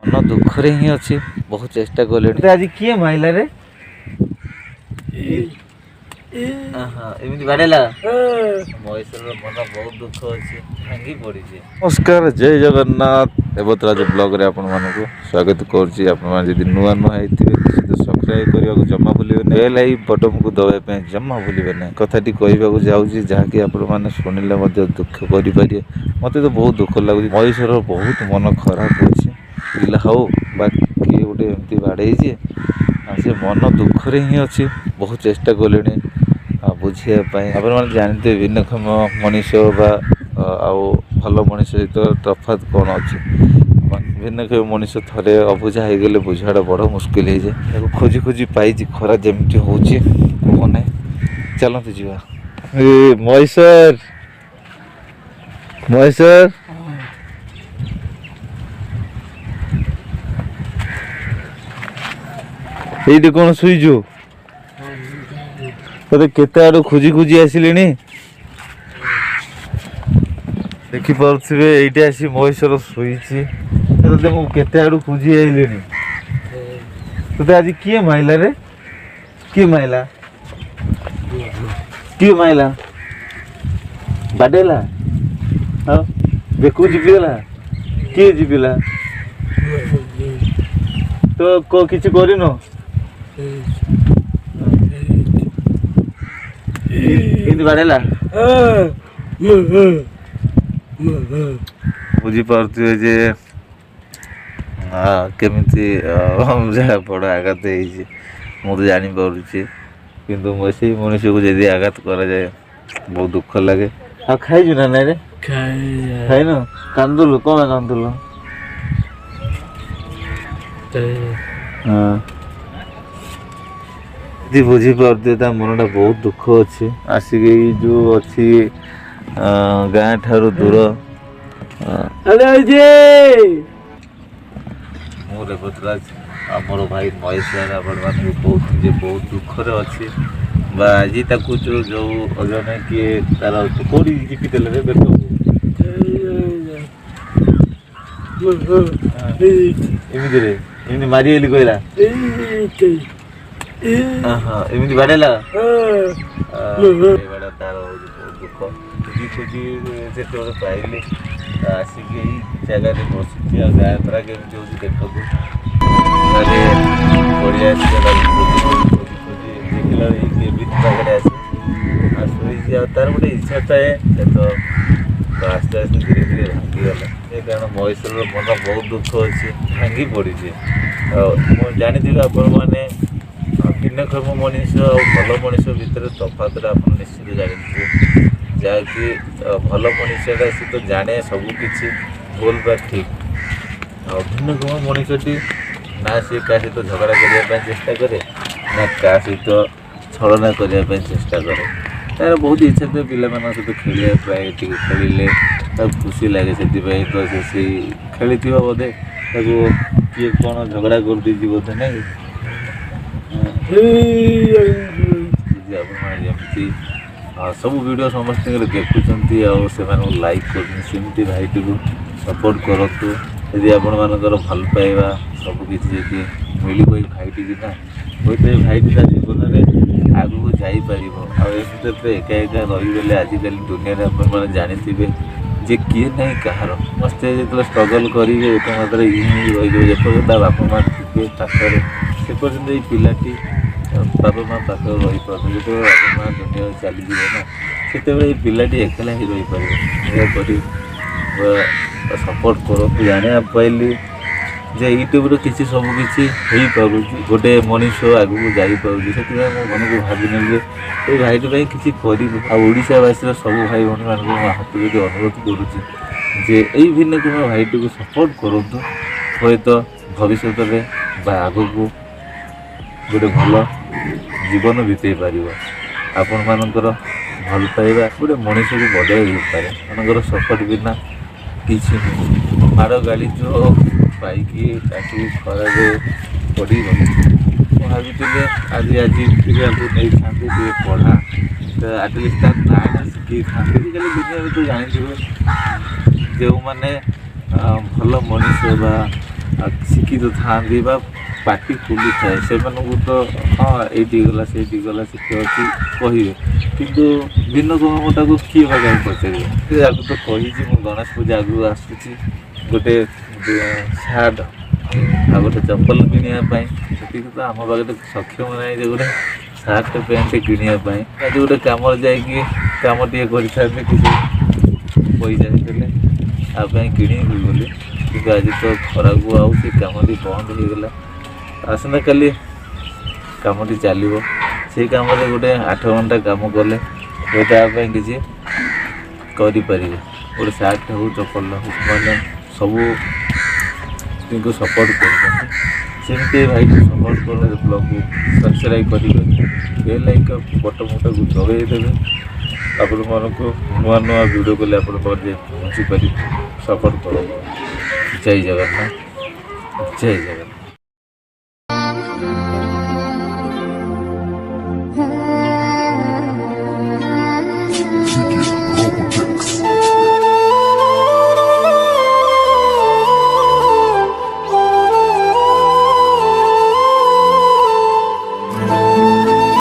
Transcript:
ମନ ଦୁଃଖରେ ହିଁ ଅଛି। ବହୁତ ଚେଷ୍ଟା କଲିଣି। ଆଜି କିଏ ମାଇଲା ରେ? ଏମିତି ବାଡ଼େଇଲା। ମହେଶ୍ୱରର ମନ ବହୁତ ଦୁଃଖ ଅଛି, ଭାଙ୍ଗି ପଡ଼ିଛି। ନମସ୍କାର, ଜୟ ଜଗନ୍ନାଥ। ଦେବତରାଜ ବ୍ଲଗରେ ଆପଣମାନଙ୍କୁ ସ୍ୱାଗତ କରୁଛି। ଆପଣମାନେ ଯଦି ନୂଆ ନୂଆ ହେଇଥିବେ, ନିଶ୍ଚିତ ସବସ୍କ୍ରାଇବ୍ କରିବାକୁ ଜମା ଭୁଲିବେ ନାହିଁ, ବେଲ୍ I ବଟନକୁ ଦବାଇବା ପାଇଁ ଜମା ଭୁଲିବେ ନାହିଁ। କଥାଟି କହିବାକୁ ଯାଉଛି, ଯାହାକି ଆପଣମାନେ ଶୁଣିଲେ ମଧ୍ୟ ଦୁଃଖ କରିପାରିବେ। ମୋତେ ତ ବହୁତ ଦୁଃଖ ଲାଗୁଛି। ମହେଶ୍ୱର ବହୁତ ମନ ଖରାପ ଅଛି। ପିଲା ହଉ ବା କିଏ ଗୋଟେ ଏମିତି ବାଡ଼େଇଛି, ସେ ମନ ଦୁଃଖରେ ହିଁ ଅଛି। ବହୁତ ଚେଷ୍ଟା କଲିଣି ବୁଝିବା ପାଇଁ। ଆପଣମାନେ ଜାଣିଥିବେ ଭିନ୍ନକ୍ଷମ ମଣିଷ ବା ଆଉ ଭଲ ମଣିଷ ସହିତ ତଫାତ୍ କ'ଣ ଅଛି। ଭିନ୍ନକ୍ଷମ ମଣିଷ ଥରେ ଅବୁଝା ହେଇଗଲେ ବୁଝିବାଟା ବଡ଼ ମୁସ୍କିଲ ହେଇଯାଏ। ତାକୁ ଖୋଜି ଖୋଜି ପାଇଛି। ଖରା ଯେମିତି ହେଉଛି କୁହ ନାହିଁ। ଚାଲନ୍ତୁ ଯିବା। ଏ ମହେଶ୍ୱର, ମହେଶ୍ୱର, ଏଇଠି କ'ଣ ଶୋଇଛୁ? ତୋତେ କେତେ ଆଡୁ ଖୋଜି ଖୋଜି ଆସିଲିଣି। ଦେଖିପାରୁଥିବେ, ଏଇଠି ଆସି ମହେଶ୍ୱର ଶୋଇଛି। ତୋତେ ମୁଁ କେତେ ଆଡୁ ଖୋଜି ଆଇଲିଣି। ତୋତେ ଆଜି କିଏ ମାଇଲା ରେ? କିଏ ମାଇଲା? କିଏ ମାଇଲା? ବାଡେଇଲା? ଆଉ ବେକକୁ ଚିପିଗଲା? କିଏ ଚିପିଲା? ତ କିଛି କରିନୁ? ଏମିତି ବାଡେଇଲା। ବୁଝିପାରୁଥିବେ ଯେ କେମିତି ଯାହା ବଡ଼ ଆଘାତ ହେଇଛି। ମୁଁ ତ ଜାଣିପାରୁଛି, କିନ୍ତୁ ସେଇ ମଣିଷକୁ ଯଦି ଆଘାତ କରାଯାଏ, ବହୁତ ଦୁଃଖ ଲାଗେ। ଆଉ ଖାଇଛୁ ନା ନାଇଁ ରେ? ଖାଇନୁ? କାନ୍ଦୁଲୁ କ'ଣ କାନ୍ଦୁଲୁ? ହଁ, ଯଦି ବୁଝିପାରୁଥିବେ, ତା ମନଟା ବହୁତ ଦୁଃଖ ଅଛି। ଆସିକି ଏଇ ଯୋଉ ଅଛି ଗାଁ ଠାରୁ ଦୂର। ମୁଁ ରେବତରାଜ ଆଉ ମୋର ଭାଇ ମହେଶ୍ୱର ଆପଣମାନଙ୍କୁ କହୁଛି ଯେ ବହୁତ ଦୁଃଖରେ ଅଛି ବା ଆଜି ତାକୁ ଯୋଉ ଯୋଉ ଜଣେ କିଏ ତାର କୋଉଠି ଚିପି ଦେଲେ ରେ ବେକକୁ? ଏମିତିରେ ଏମିତି ମାରି ବୋଲି କହିଲା, ଏମିତି ବାଡ଼େଇଲା। ତାର ହଉଛି ବହୁତ ଦୁଃଖ। ଖୋଜି ଖୋଜି ଯେତେବେଳେ ପାଇଲି, ଆସିକି ଏଇ ଜାଗାରେ ବସିଛି। ଆଉ ଗାଁ ପରା କେମିତି ହେଉଛି ଦେଖନ୍ତୁ। ଘରେ ପଡ଼ିଆ ଖୋଜି ଖୋଜି ଖୋଜି ଦେଖିଲା, ଏଇ କେବିନ୍ ପାଖରେ ଆସି ଆଉ ଶୋଇଛି। ଆଉ ତାର ଗୋଟେ ଇଚ୍ଛା ଥାଏ, ସେ ତ ଆସ୍ତେ ଆସ୍ତେ ଧୀରେ ଧୀରେ ଭାଙ୍ଗିଗଲା। ସେ କାରଣ ମହେଶ୍ୱରର ମନ ବହୁତ ଦୁଃଖ ଅଛି, ଭାଙ୍ଗି ପଡ଼ିଛି। ଆଉ ମୁଁ ଜାଣିଥିବି, ଆପଣମାନେ ଭିନ୍ନକ୍ଷମ ମଣିଷ ଆଉ ଭଲ ମଣିଷ ଭିତରେ ତଫାତଟା ଆପଣ ନିଶ୍ଚିତ ଜାଣିଥିବେ। ଯାହାକି ଭଲ ମଣିଷଟା ସେ ତ ଜାଣେ ସବୁ କିଛି ଭୁଲ ବା ଠିକ୍। ଆଉ ଭିନ୍ନକ୍ଷମ ମଣିଷଟି ନା ସିଏ କାହା ସହିତ ଝଗଡ଼ା କରିବା ପାଇଁ ଚେଷ୍ଟା କରେ, ନା କାହା ସହିତ ଛଳନା କରିବା ପାଇଁ ଚେଷ୍ଟା କରେ। ତାର ବହୁତ ଇଚ୍ଛା ଥାଏ ପିଲାମାନଙ୍କ ସହିତ ଖେଳିବା ପାଇଁ। ଟିକେ ଖେଳିଲେ ତାକୁ ଖୁସି ଲାଗେ। ସେଥିପାଇଁ ତ ସେ ସେଇ ଖେଳିଥିବ ବୋଧେ, ତାକୁ କିଏ କ'ଣ ଝଗଡ଼ା କରିଦେଇଛି ବୋଧେ, ନାଇଁ କି? ଆପଣମାନେ ଯେମିତି ସବୁ ଭିଡ଼ିଓ ସମସ୍ତଙ୍କର ଦେଖୁଛନ୍ତି ଆଉ ସେମାନଙ୍କୁ ଲାଇକ୍ କରୁଛନ୍ତି, ସେମିତି ଭାଇଟିକୁ ସପୋର୍ଟ କରନ୍ତୁ। ଯଦି ଆପଣମାନଙ୍କର ଭଲ ପାଇବା ସବୁକିଛି ଯଦି ମିଳିବ ଏଇ ଭାଇଟିକି ନା, ହୁଏତ ଏ ଭାଇଟି ତା ଜୀବନରେ ଆଗକୁ ଯାଇପାରିବ। ଆଉ ଏମିତି ତ ଏକା ଏକା ରହିଗଲେ, ଆଜିକାଲି ଦୁନିଆରେ ଆପଣମାନେ ଜାଣିଥିବେ ଯେ କିଏ ନାହିଁ କାହାର। ସମସ୍ତେ ଯେତେବେଳେ ଷ୍ଟ୍ରଗଲ୍ କରିବେ, ଏକ ମାତ୍ରାରେ ଇଏ ହେଇକି ରହିଯିବ। ଯେପର୍ଯ୍ୟନ୍ତ ତା ବାପା ମା ଥିବେ ପାଖରେ, ସେ ପର୍ଯ୍ୟନ୍ତ ଏଇ ପିଲାଟି ବାପା ମା ପାଖରେ ରହିପାରୁନି। ଯେତେବେଳେ ବାପା ମା ଦୁନିଆକୁ ଚାଲିଯିବେ ନା, ସେତେବେଳେ ଏଇ ପିଲାଟି ଏକଲା ହିଁ ରହିପାରିବ। ଦୟାକରି ସପୋର୍ଟ କରନ୍ତୁ। ଜାଣିବା ପାଇଲି ଯେ ୟୁଟ୍ୟୁବରେ କିଛି ସବୁ କିଛି ହେଇପାରୁଛି, ଗୋଟେ ମଣିଷ ଆଗକୁ ଯାଇପାରୁଛି। ସେଥିପାଇଁ ମୋ ମନକୁ ଭାବିନେଲି ଯେ ଏଇ ଭାଇଟି ପାଇଁ କିଛି କରିବି। ଆଉ ଓଡ଼ିଶାବାସୀର ସବୁ ଭାଇ ଭଉଣୀମାନଙ୍କୁ ମୁଁ ହାତ ଯୋଡ଼ି ଅନୁରୋଧ କରୁଛି ଯେ ଏଇ ଭିନ୍ନକ୍ଷମ ଭାଇଟିକୁ ସପୋର୍ଟ କରନ୍ତୁ। ହୁଏତ ଭବିଷ୍ୟତରେ ବା ଆଗକୁ ଗୋଟେ ଭଲ ଜୀବନ ବିତେଇ ପାରିବ। ଆପଣମାନଙ୍କର ଭଲ ପାଇବା ଗୋଟେ ମଣିଷକୁ ବଦଳାଇ ଦେଇପାରେ। ଆପଣଙ୍କର ସପୋର୍ଟ ବିନା କିଛି ନୁହେଁ। ମାଡ଼ ଗାଳି ଯେଉଁ ପାଇକି ତାକୁ ଖରାରେ ପଡ଼ିଗଲେ, ମୁଁ ଭାବିଥିଲି ଆଜି ଆଜି ଟିକେ ଆକୁ ନେଇଥାନ୍ତି, ଟିକେ ପଢ଼ା ତ ଆଟଲିଷ୍ଟ ତା ନାଁଟା ଶିଖେଇଥାନ୍ତି। ଆଜିକାଲି ଦୁନିଆରେ ତ ଜାଣିଥିବେ, ଯେଉଁମାନେ ଭଲ ମଣିଷ ବା ଶିକ୍ଷିତ ଥାଆନ୍ତି ବା ପାଟି ଖୋଲୁଥାଏ, ସେମାନଙ୍କୁ ତ ହଁ ଏଇଠି ଗଲା ସେଇଠି ଗଲା ସେଠି ଅଛି କହିବେ, କିନ୍ତୁ ଭିନ୍ନକ୍ଷମ ତାକୁ କିଏ ବା କାହାକୁ ପଚାରିବ? ଆଗକୁ ତ କହିଛି ମୁଁ, ଗଣେଶ ପୂଜା ଆଗକୁ ଆସୁଛି, ଗୋଟେ ସାର୍ଟ ଆଉ ଗୋଟେ ଚପଲ କିଣିବା ପାଇଁ। ସେତିକି ତ ଆମ ପାଖରେ ସକ୍ଷମ ନାହିଁ ଯେ ଗୋଟେ ସାର୍ଟ ପ୍ୟାଣ୍ଟ କିଣିବା ପାଇଁ। ଆଜି ଗୋଟେ କାମରେ ଯାଇକି କାମ ଟିକେ କରିଥାନ୍ତେ, କିଛି ପଇସା ହେଇଥିଲେ ତା ପାଇଁ କିଣିବି ବୋଲି, କିନ୍ତୁ ଆଜି ତ ଖରାକୁ ଆଉ ସେ କାମଟି ବନ୍ଦ ହେଇଗଲା। ଆସନ୍ତାକାଲି କାମଟି ଚାଲିବ। ସେଇ କାମରେ ଗୋଟେ 8 ଘଣ୍ଟା କାମ କଲେ ହୁଏତ ତା ପାଇଁ କିଛି କରିପାରିବେ, ଗୋଟେ ସାର୍ଟ ହଉ ଚପଲ ହଉ। ମାନେ ସବୁ ସ୍ତ୍ରୀଙ୍କୁ ସପୋର୍ଟ କରୁଛନ୍ତି, ସେମିତି ଭାଇକୁ ସପୋର୍ଟ କଲେ ବ୍ଲଗ୍କୁ ସବସ୍କ୍ରାଇବ୍ କରିବେ, ବେଲ୍ ଆଇକନ୍ ବଟନ୍ଟାକୁ ଦବାଇ ଦେବେ। ଆପଣମାନଙ୍କୁ ନୂଆ ନୂଆ ଭିଡ଼ିଓ କଲେ ଆପଣଙ୍କ ପାଖରେ ଯାଇ ପହଞ୍ଚି ପାରିବେ। ସପୋର୍ଟ କରନ୍ତୁ। ଜୟ ଜଗନ୍ନାଥ, ଜୟ ଜଗନ୍ନାଥ।